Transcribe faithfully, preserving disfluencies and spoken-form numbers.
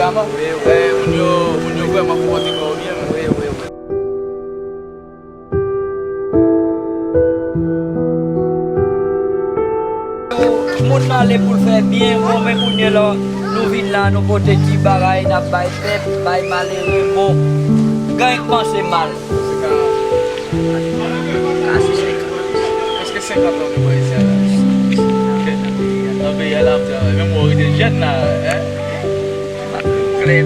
Wi, wi. Eh, moun yo, moun yo vrèman konpòte kò yo byen. Wi, wi, wi. Moun nan ale pou l fè byen, bon, men kounye la, nou vin la, nou pote ti bagay, n ap bay pèp, bay malere, bon, gang kòmanse mal. Prèske senkant an nou pran isi a la. Nan peyi a la, menm ou rete jèn la, hein? Klè,